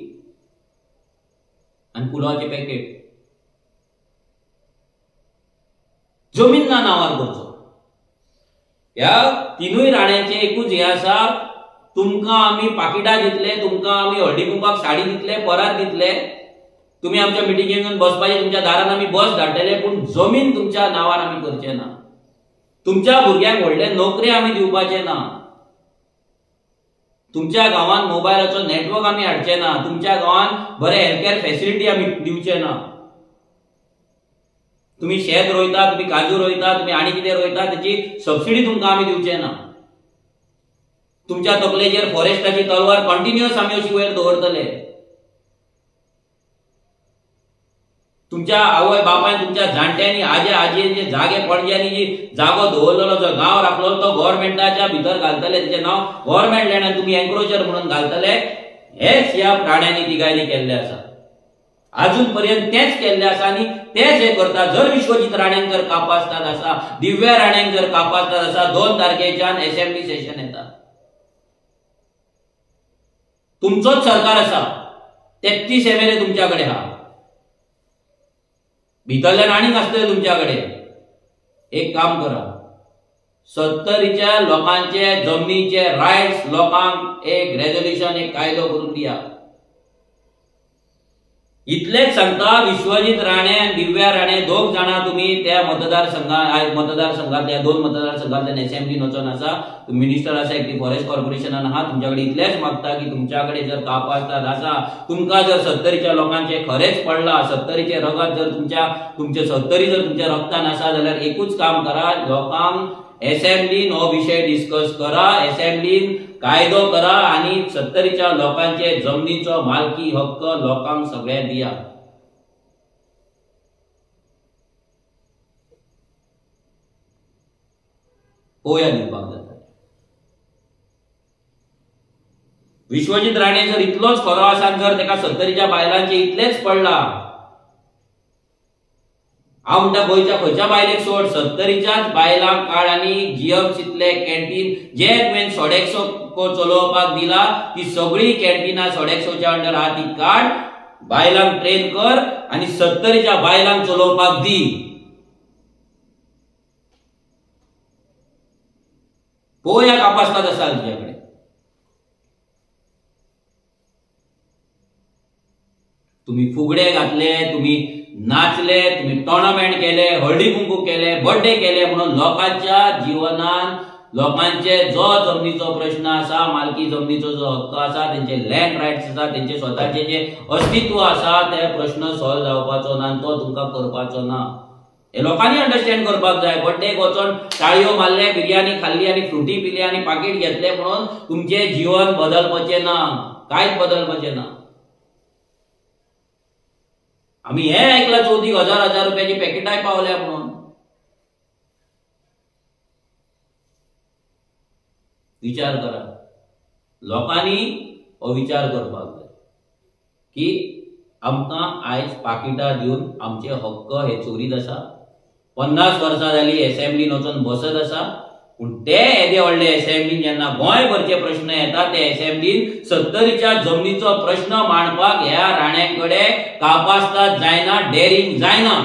आनी पुलावाचें पॅकेट, जमीन ना नांवार करचो। ह्या तिनूय राण्यांचे एकूच हें आसा, तुमकां आमी पाकिटां दितले, तुमकां आमी हळदी कुंपाक साडी दितले, परात दितले, तुमी आमच्या मिटिंगेक येवन बसपाचे, तुमच्या दारान आमी बस धाडटले, पूण जमीन तुमच्या नांवार आमी करचे ना, तुमच्या भुरग्यांक व्हडले नोकरी आमी दिवपाचे ना, तुमच्या गांवांत मोबायलाचो नेटवर्क आमी हाडचे ना, तुमच्या गांवांत बरे हेल्थकेअर फॅसिलिटी आमी दिवचे ना। तुम्ही शेत रोयता, तुम्ही काजू रोयता, तुम्ही आनी कितें रोयता, तेची सबसिडी तुमकां आमी दिवचे ना। तुमच्या तकलेचेर फॉरेस्टाची तलवार कंटिन्युअस आमी अशी वयर दवरतले। तुमच्या आवय बापायन, तुमच्या जाणट्यांनी, आजे आजयेन जे जागे पणज्यांनी जी जागो दवरलेलो, जो गांव राखलो, तो गव्हर्मेंटाच्या भितर घालतले, तेचें नांव गव्हर्मेंट लँड तुमी एन्क्रोचर म्हणून घालतले। हेच ह्या प्राण्यांनी तिगांनी केल्लें आसा, अजून पर्यंत तेच केल्ले आसा आनी तेच हे करता। जर विश्वजीत राणेन जर कापास्ताद आसा, दिव्या राणेन जर कापास्ताद आसा, 2 तारखेच्यान असेंब्ली सेशन येता, तुमचोच सरकार आसा, 33 MLA तुमच्या कडेन आहा, भितरल्यान आनीक आसतले तुमच्या कडेन। एक काम करा, सत्तरीच्या लोकांचे जमनीचे रायट्स लोकांक एक रेजोल्युशन, एक कायदो करून दिया। इतलेच सांगता, विश्वजीत राणे आनी दिव्या राणे दोग जाणां तुमी त्या मतदारसंघातल्या 2 मतदारसंघातल्यान असेंब्लीन वचोन आसा, मिनिस्टर आसा, एकटी फॉरेस्ट कॉर्पोरेशनान आहा, तुमच्या कडेन इतलेच मागता की तुमच्या कडेन जर कापास्ताद आसा, तुमकां जर सत्तरीच्या लोकांचे खरेंच पडला, सत्तरीचे रगत जर तुमचे सत्तरी जर तुमच्या रक्तान आसा, जाल्यार एकूच काम करा, लोकांक असेंब्लीन हो विशय डिस्कस करा, असेंब्लीन कायदो करा आनी सत्तरीच्या लोकांचे जमनीचो मालकी हक्क लोकांक सगळ्यांक दिया। पळोवया दिवपाक जाता। विश्वजीत राणे जर इतलोच खरो आसा, जर तेका सत्तरीच्या बायलांचे इतलेच पडला, हांव म्हणटा गोंयच्या खंयच्या बायलेक सोड, सत्तरीच्याच बायलांक काड आनी जीएमसींतले कॅन्टीन जे तुवें सोडेक्सो चलोवपाक दिला, ती सगळी कॅन्टिनां सोडेक्सोच्या अंडर आहा ती काड, बायलांक ट्रेन कर आनी सत्तरीच्या बायलांक चलोवपाक दी। पळोवया कापास्ताद आसा तुज्या कडेन। तुम्ही फुगडे घातले, तुम्ही नाचले, तुम्ही टोर्नामेंट केले, हळदी कुंकू केले, बर्थडे केले, म्हणून लोकांच्या जीवनान लोकांचे जो जमनीचो प्रश्न आसा, मालकी जमनीचो जो हक्क आसा, तेंचे लँड रायट्स आसा, तेंचे स्वताचे जे अस्तित्व आसा, ते प्रश्न सॉल्व जावपाचो ना आनी तो तुमकां करपाचो ना। हे लोकांनी अंडरस्टँड करपाक जाय। बर्थडेक वचोन टाळयो मारले, बिरयानी खाल्ली आनी फ्रुटी पिली आनी पाकीट घेतले म्हणून तुमचें जीवन बदलपाचें ना, कांयच बदलपाचें ना। आमी हे ऐकला चवथीक हजार हजार रुपयाची पॅकेटाय पावल्या म्हणून। विचार करा, लोकांनी हो विचार करपाक जाय की आमकां आयज पाकिटां दिवन आमचे हक्क हे चोरीत आसा। 50 वर्सां जाली असेंब्लीन वचून बसत आसा, पूण ते येदे व्हडले एसेंब्लीन जेन्ना गोंयभरचे प्रश्न येता ते एसेंब्लीन सत्तरीच्या जमनीचो प्रश्न मांडपाक ह्या राण्यां कडेन कापास्ताद जायना, डेरिंग जायना.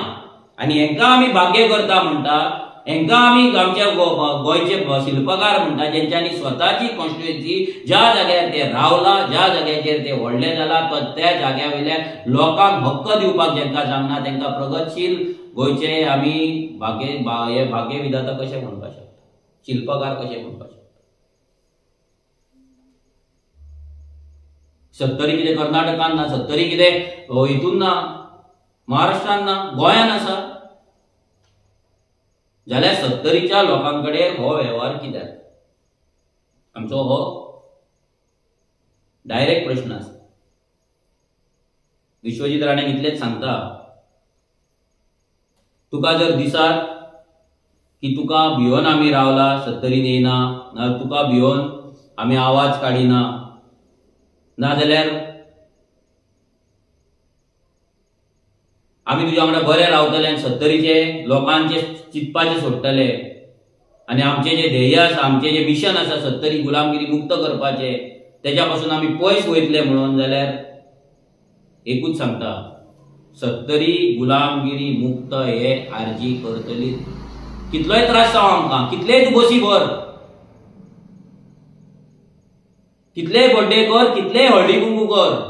आनी हेंकां आमी भाग्य करता म्हणटा, हेंकां आमी आमच्या गोंयचे शिल्पकार म्हणटा, जेंच्यांनी स्वताची कॉन्स्टिट्युएन्सी ज्या जाग्यार ते रावला, ज्या जाग्याचेर ते व्हडले जाला, तो त्या जाग्या वयल्या लोकांक हक्क दिवपाक जेंकां सांगना तेंकां प्रगतशील गोंयचे आमी भाग्य हे भाग्य विधाता कशें म्हणपाक शकता, शिल्पकार कशें म्हणपाक शकता? सत्तरी कितें कर्नाटकान ना, सत्तरी कितें हितून ना, महाराष्ट्रान ना, गोंयान आसा. जाल्यार सत्तरीच्या लोकां कडेन हो वेव्हार कित्याक? आमचो हो डायरेक्ट प्रश्न आसा. विश्वजीत राणे इतलेंच सांगता, तुका जर दिसात की तुका भिवन आमी रावला सत्तरीन येयना, ना तुका भिवन आमी आवाज काडिना, नाजाल्यार आमी तुज्या वांगडा बरे रावतले आनी सत्तरीचे लोकांचे चिंतपाचें सोडटले आनी आमचें जें ध्येय आसा, आमचें जें मिशन आसा सत्तरी गुलामगिरी मुक्त करपाचें, तेज्या पासून आमी पयस वयतले म्हणून, जाल्यार एकूच सांगता, सत्तरी गुलामगिरी मुक्त हे आरजी करतली. कितलोय त्रास जावं आमकां, कितलेय तूं बसी भर, कितलेय बड्डे कर, कितलेय हळदी कुंकू कर,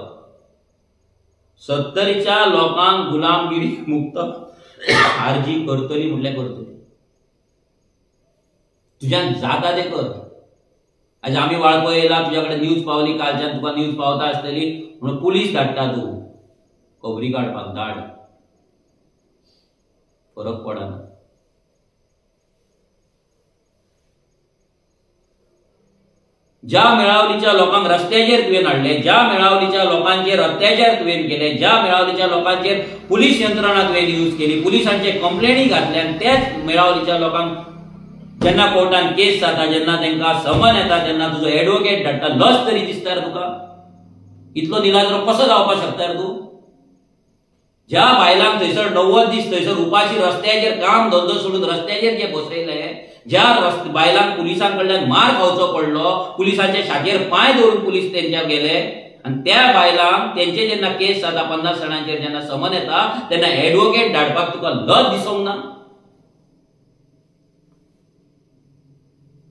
सत्तरीच्या लोकांक गुलामगिरी मुक्त आरजी करतली म्हटल्यार करतली. तुज्यान जाता तें कर. आयज आमी वाळपय येयला, तुज्या कडेन न्यूज पावली, कालच्यान तुका न्यूज पावता आसतली म्हणून पुलीस धाडटा तूं खबरी काडपाक, धाड, फरक पडना. ज्या मेळावलीच्या लोकांक रस्त्याचेर तुवें हाडले, ज्या मेळावलीच्या लोकांचेर अत्याचार तुवें केले, ज्या मेळावलीच्या लोकांचेर पुलीस यंत्रणा तुवें यूज केली, पुलिसांचे कंप्लेनी घातल्या, त्याच मेळावलीच्या लोकांक जेन्ना कोर्टान केस जाता, जेन्ना तांकां समन येता, तेन्ना तुजो एडवोकेट धाडटा, लज तरी दिसता तुका? इतलो निलाजरो कसो जावपाक शकता तूं? ज्या बायलांक थंयसर 90 दीस थंयसर उपाशी रस्त्याचेर काम धंदो सोडून रस्त्याचेर जे बसयले, ज्या बायलांक पुलिसां कडल्यान मार खावचो पडलो, पुलिसांच्या शाखेर पांय दवरून पुलीस तेंच्या गेले, आनी त्या बायलांक तेंचे जेन्ना केस जाता 50 जाणांचेर जेन्ना समन येता तेन्ना एडवोकेट धाडपाक तुका लज दिसूंक ना?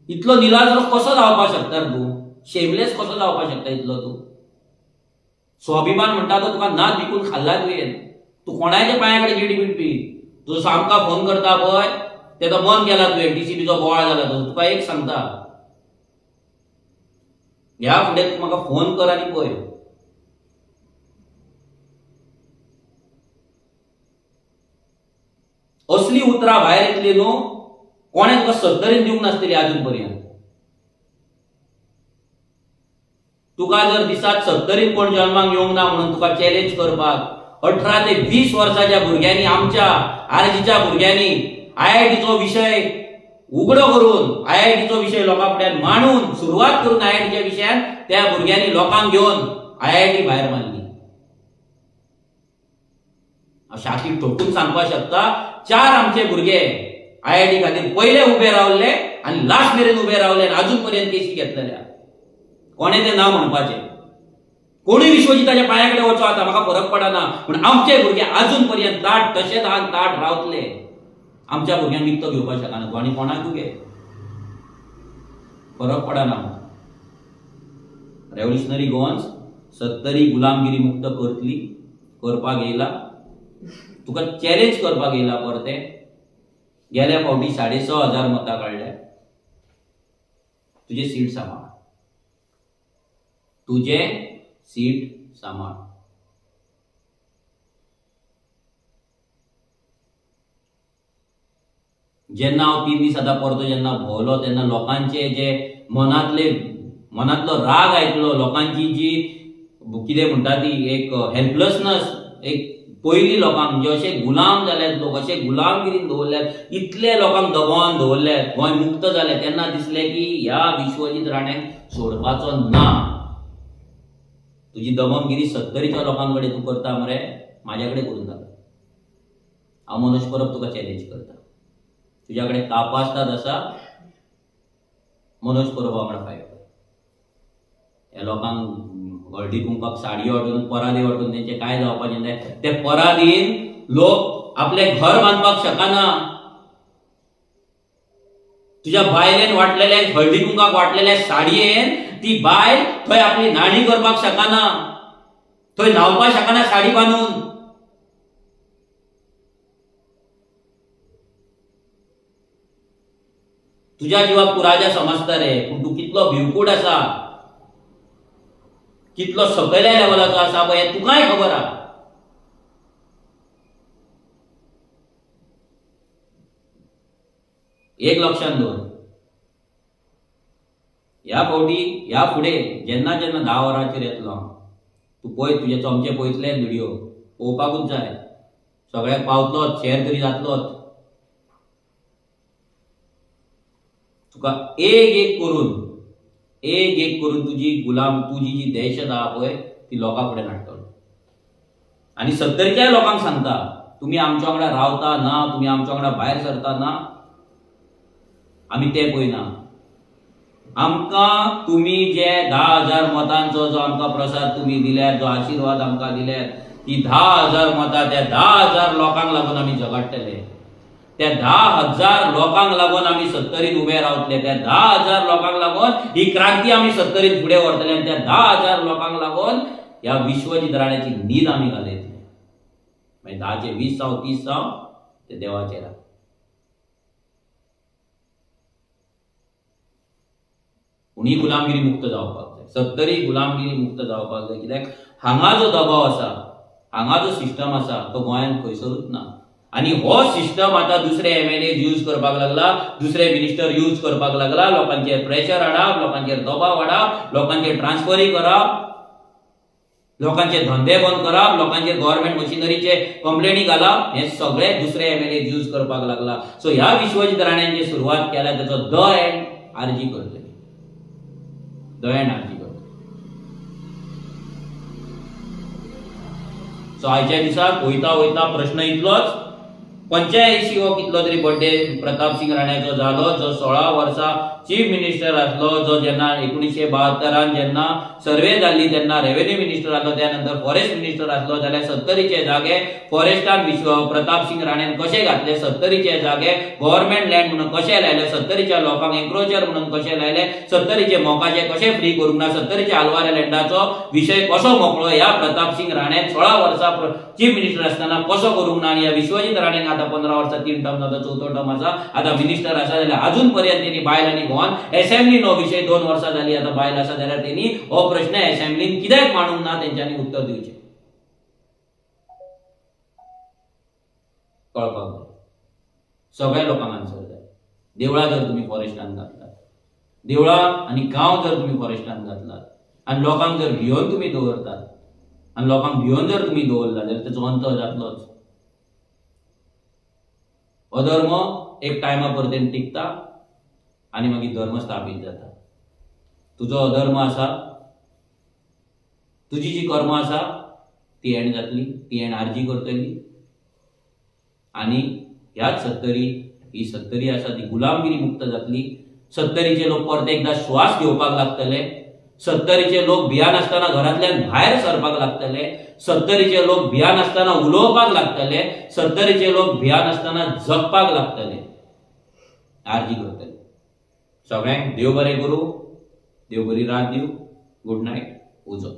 इतलो निलाजरो कसो जावपाक शकता तूं? शेमलेस कसो जावपाक शकता इतलो तूं? स्वाभिमान म्हणटा तो तुका नाद विकून खाल्ला तुवें. तूं कोणाच्या पांया कडेन गेडी पिटपी, तूं सामका फोन करता पळय तेका बंद केला तुवें, टीसीबीचो बोवाळ जाला तो. तुका एक सांगता, ह्या फुडें तूं म्हाका फोन कर आनी पळय. असली उतरां भायर येतली न्हू, कोणें तुका सत्तरीन दिवंक नासतली आजून पर्यंत. तुका जर दिसात सत्तरीन कोण जन्माक येवंक ना म्हणून तुका चॅलेंज करपाक 18 ते 20 वर्साच्या भुरग्यांनी, आमच्या आरजीच्या भुरग्यांनी आयआयटीचो विशय उघडो करून, आयआयटीचो विशय लोकां फुड्यान मांडून सुरवात करून आयआयटीच्या विशयान त्या भुरग्यांनी लोकांक घेवन आयआयटी भायर मारली. शाकी ठोकून सांगपाक शकता, 4 आमचे भुरगे आयआयटी खातीर पयले उबे रावले आनी लास्ट मेरेन उबे रावले आनी अजून पर्यंत केसी घेतलेल्या. कोणें तें ना म्हणपाचें, कोणूय विश्वजिताच्या पांया कडेन वचो आतां म्हाका फरक पडना, पूण आमचे भुरगे अजून पर्यंत ताट तशेंच आहान ताट रावतले. आमच्या भुरग्यांक विकतो घेवपाक शकना तूं आनी कोणाक घे, फरक पडना. रेव्होल्युशनरी गोवन्स सत्तरी गुलामगिरी मुक्त करतली, करपाक येयला, तुका चॅलेंज करपाक येयला. परते गेल्या फावटी 6,500 मतां काडल्या, तुजें सीट सांबाळ, तुजें सीट सांबाळ. जेन्ना हांव 3 दीस आतां परतो जेन्ना भोंवलो तेन्ना लोकांचे जे मनांतलो राग आयकलो, लोकांची जी कितें म्हणटा ती एक हेल्पलसनस, एक पयली लोकांक म्हणजे अशे गुलाम जाल्यात लोक, अशे गुलामगिरीन दवरल्यात, इतले लोकांक दबावान दवरल्यात, गोंय मुक्त जालें तेन्ना दिसलें की ह्या विश्वजीत राण्याक सोडपाचो ना. तुजी दमनगिरी सत्तरीच्या लोकां कडेन तूं करता मरे, म्हाज्या कडेन करूं नाका. हांव मनोज परब तुका चॅलेंज करता, तुज्या कडेन कापास्ताद आसा, मनोज परबा वांगडा फायट कर. ह्या लोकांक हळदी कुंकाक साडयो वांटून परादी वांटून तेंचें कांय जावपाचें ना. ते परादीन लोक आपलें घर बांदपाक शकना. तुज्या बायलेन वांटलेले हळदी कुंकाक वांटलेल्या साडयेन ती बायल थंय आपली न्हाणी करपाक शकना, थंय न्हावपाक शकना साडी बांदून. तुज्या जिवाक तूं राजा समजता रे, पूण तूं कितलो भिवकूट आसा, कितलो सकयल्या लेवलाचो आसा पळय हें तुकाय खबर आसा. एक लक्षांत दवर, ह्या फावटी ह्या फुडें जेन्ना जेन्ना 10 वरांचेर येतलो तूं पळय, तुजे चमचे पळयतले व्हिडियो पळोवपाकूच जाय, सगळ्याक पावतलोच, शेअर तरी जातलोच. तुका एक एक करून एक एक करून तुजी गुलाम, तुजी जी दहशत आहा पळय ती लोकां फुडें हाडटलो. आनी सत्तरीच्याय लोकांक सांगता, तुमी आमच्या वांगडा रावता ना, तुमी आमच्या वांगडा भायर सरता ना, आमी ते पळयना. आमकां तुमी जे 10,000 मतांचो जो आमकां प्रसाद तुमी दिल्यात, जो आशिर्वाद आमकां दिल्यात, ती 10,000 मतां त्या 10,000 लोकांक लागून आमी झगडटले. त्या 10,000 लोकांक लागून आमी सत्तरीन उबे रावतले. त्या 10,000 लोकांक लागून ही क्रांती आमी सत्तरीन फुडें व्हरतले. आनी त्या 10,000 लोकांक लागून ह्या विश्वजीत राण्याची न्हीद आमी घालयतले. मागीर 10चे 20 जावं 30 जावं ते देवाचेर. पूण ही गुलामगिरी मुक्त जावपाक जाय, सत्तरी गुलामगिरी मुक्त जावपाक जाय. कित्याक हांगा जो दबाव आसा, हांगा जो सिस्टम आसा तो गोंयांत खंयसरूच ना. आनी हो सिस्टम आतां दुसरे एमएलए यूज करपाक लागला, दुसरे मिनिस्टर यूज करपाक लागला. लोकांचेर प्रेशर हाडप, लोकांचेर दबाव हाडप, लोकांचेर ट्रान्सफरी करप, लोकांचे धंदे बंद करप, लोकांचेर गव्हर्मेंट मशिनरीचे कंप्लेनी घालप, हे सगळे दुसरे एमएलए यूज करपाक लागला. सो ह्या विश्वजीत राण्यान जे सुरवात केल्या त्याचो the end RG करतले, the end RG करतले. सो आयच्या दिसाक वयता वयता प्रश्न इतलोच, 85 हो कितलो तरी बर्थडे प्रताप सिंग राण्याचो जालो, जो 16 वर्सां चीफ मिनिस्टर आसलो, जो जेन्ना 1972 जेन्ना सर्वे जाल्ली तेन्ना रेव्हेन्यू मिनिस्टर आसलो, त्या नंतर फॉरेस्ट मिनिस्टर आसलो. जाल्यार सत्तरीचे जागे फॉरेस्टान प्रताप सिंग राण्यान कशे घातले, सत्तरीचे जागे गव्हर्मेंट लँड म्हणून कशे लायले, सत्तरीच्या लोकांक एन्क्रोचर म्हणून कशे लायले, सत्तरीचे मोकाचे कशे फ्री करूंक ना, सत्तरीच्या आलवारे लँडाचो विशय कसो मोकळो ह्या प्रताप सिंग राण्यान 16 वर्सां चीफ मिनिस्टर आसतना कसो करूंक ना. आनी ह्या विश्वजीत राण्यान आतां 15 वर्सां 3 टर्म जाता, चवथो टर्म आसा, आतां मिनिस्टर आसा, जाल्यार अजून पर्यंत तेणी बायल आनी गोवान असेंब्लीन हो विशय 2 वर्सां जाली आतां बायल आसा, जाल्यार तेणी हो प्रश्न असेंब्लीन कित्याक मांडूंक ना तेंच्यांनी उत्तर दिवचें कळपाक जाय. सगळ्या लोकांक आन्सर जाय. देवळां जर तुमी फॉरेस्टान घातलात, देवळां आनी गांव जर तुमी फॉरेस्टान घातलात आनी लोकांक जर भियोन तुमी दवरतात आनी लोकांक भियोन जर तुमी दवरला जाल्यार तेचो अंत जातलोच. अधर्म एक टायमा पर्यंत टिकता आनी मागीर धर्म स्थापीत जाता. तुजो अधर्म आसा, तुजी जी कर्म आसा ती एंड जातली, ती एंड आरजी करतली. आनी ह्याच सत्तरी, ही सत्तरी आसा ती गुलामगिरी मुक्त जातली. सत्तरीचे लोक परत एकदा श्वास घेवपाक लागतले, सत्तरीचे लोक भियानासतना घरांतल्यान भायर सरपाक लागतले, सत्तरीचे लोक भियानासतना उलोवपाक लागतले, सत्तरीचे लोक भियानासतना जगपाक लागतले, आरजी करतले. सगळ्यांक देव बरें करूं, देव बरी रात दिवं. गुड नायट, उजो.